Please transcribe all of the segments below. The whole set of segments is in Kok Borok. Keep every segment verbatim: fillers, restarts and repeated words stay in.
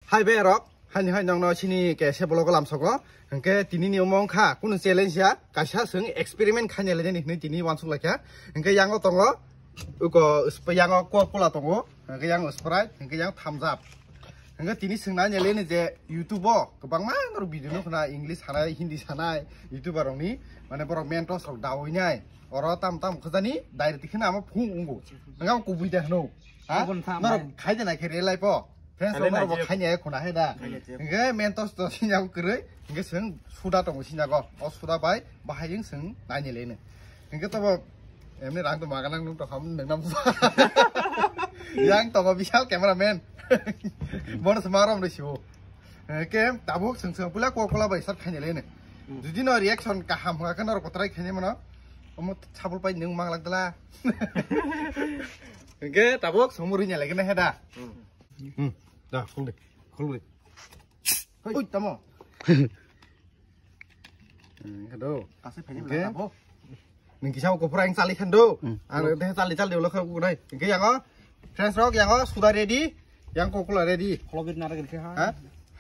Hai berok, hani hai nongno sini ke se vlog lamsogo. Hingke tini ni omong kha, kunu challenge ya, kaisa seng experiment khanya le jani hinui tini wansuk laikha. Hingke yango tongo, uko sp-, yango Coca-Cola tongo, hingke yango Sprite, hingke yango Thums Up. Hingke tini seng nanya le ni je YouTube o, kwbangma norok video no khna English sanai, Hindi sanai, YouTuber rok ni, mane borok Mentos rok dawi nai. Oro tam tam khajani, direct khna amo phung ungu. Hingke amo kubui de hno. Ha? Kubun tham norok bai. Khai de nai khe real life o. Friends, kale rok no bo nai khanya khuna he da. Kale je. Hingke Mentos to sinya kwrwi, hingke seng suda tongo sinya go. O suda bai bahai jeng seng nai ni lene. Hingke to bo emni rang to maga nang nung to ham nang nam. Yang to bo bisal cameraman. Bono se marom re sibo. Hingke tabuk seng seng pula Coca-Cola bai start khanya lene. Hmm. Judi no reaction kaham hwnkha khe norok bo try khanya mano. Omo sabul pai nung mang lak dala. Hingke tabuk song ri nya lagi na he da. Hmm. Hmm. Da, khuldi. Khuldi. Hoi. Ui, tamo. Hmm, hello. Kasih pengen. Oke. Apa? Nung kisa ko pura yang sali khan do. Hmm. Ang de sali sali ulo kha ku nai. Oke, yang o. Friends rok, yang o, suda ready. Yang Coca-Cola ready. Kholobit nara gini ha. Ha?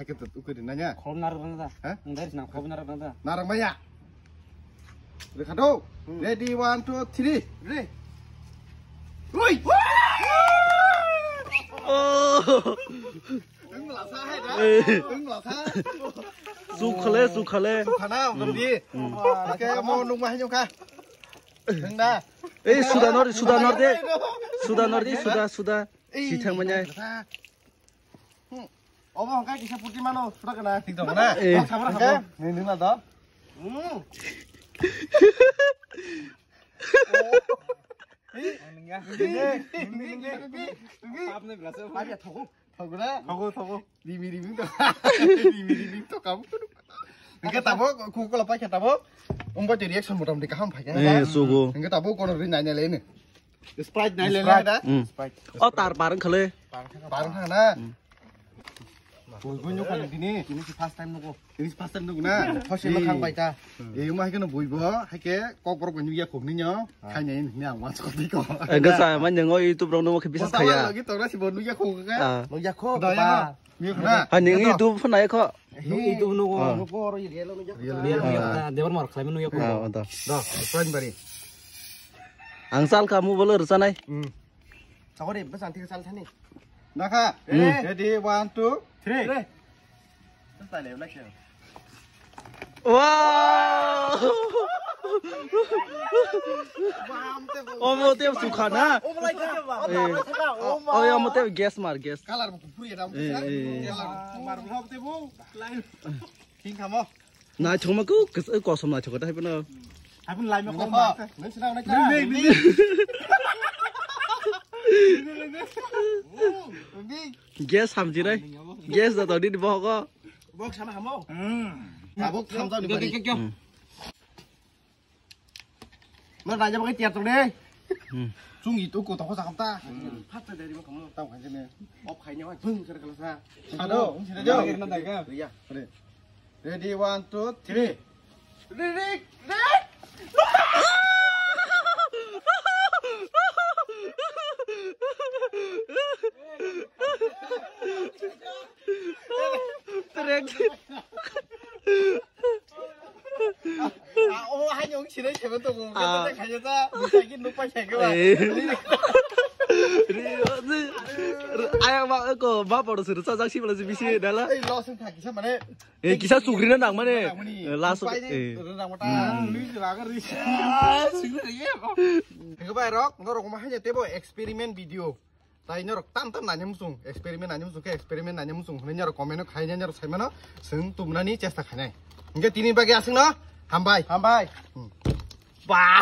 Hai ke tut uku di nanya. Kholom nara nara. Ha? Nang dari nang kholom nara nara. Nara maya. Rekha do. Hmm. Ready, one, two, three. Ready. Ui. Oh. Wng lasa hai da. Eh. Wng lasa. Sukhale, sukhale. Sukhana, hmm, di. Hmm. Oke, mo nung ma hai nyung kha. Wng da. Eh, suda nor, suda nor de. Suda nor de, suda, suda. Eh, si thang manya. Hmm. Obo hongkai kisa puti mano, suda kana. Tik dong na. Eh. Sabra habo. Ni nung na do. Hmm. Thogo, thogo. Rimi, rimi to. Rimi, rimi to kamu. Hingke tabo, Coca-Cola paikha tabo. Umba je reaction motamoti kaham phaikha. Eh, sugo. Hingke tabo kono ri nai nai le ne. Sprite nai le ne da. Hmm. Sprite. O tar bareng khale. Bareng thang na. Hmm. Bui bui nukha ni dini. Ini si first time nugo. Ini si first time nugo na. Thosi ma khang bai ta. Eh, ma hai khe no bui bo, hai khe kok borok bai nukya khok ni nyo. Khai nai ni ang wan sokti ko. Eh, gasa ma nyango YouTube rok no khe bisas khaya. Lagi tora si bo nukya khok ka. Ah. Nukya khok ba. Nukya khok na. Ha, ning YouTube phone nai kho. YouTube nugo. Ah. Nugo ro yelo nukya khok. Yelo nukya khok. Debar mar khlai nukya khok. Ah, da. Da, Sprite bari. Ang sal ka mu bolo rsanai. Hmm. Sakori, bwsang thik sal thani. Nakha. Hmm. Ready, one, two, three. Three. Sale, like. Wow! Omo te sukha na. Omo like. Eh. Oh, omo te gas mar, gas. Color mo puri da. Eh, eh. Color mar mo te bo. Line. King kamo. Naithokma kok, kos-, kosom naithok ta haibano. Haibano laima kok ma. Nung sinang naikha. Nung, nung, nung. Gas hamjinai. Gas da tadi di bohok. Bok sama hamo. Hmm. Tabok samjak ni bari. Kyo, kyo, kyo. Hmm. Ma raja bagai tiar tong de. Hmm. Chungi tu ko toko sakam ta. Hmm. Phat ta dari ma kamu. Tau kan jene. Op khai nyawa bung sar kala sa. Ado, ung sida jo. Iya. Ready. Ready, one, two, three. Ready, ready. Trek. Ah, oh, hai nyong sinai sebe to ko. Ah. Kata kaya ta, bisa ki nupa kaya ke ba. Eh. Ri, ri, ri, ayang ma ko ma poro sir sa jak si bala si bisi dala. Eh, lo sing thak kisa mane. Eh, kisa sugri na nang mane. Nang mani. Eh, last. Pai ni, eh. Nang mata. Hmm. Lui si laga ri. Ah, sugri ye ko. Hingke bai rok, norok ma hai tebo experiment video. Tai norok tam tam nanya musung, experiment nanya musung ke, experiment nanya musung hwnwi norok comment o khai nanya norok sai mano, swng tumnani chesta khainai. Hingke tini bagwi aswkno hambai. Hambai. Hmm. Ba.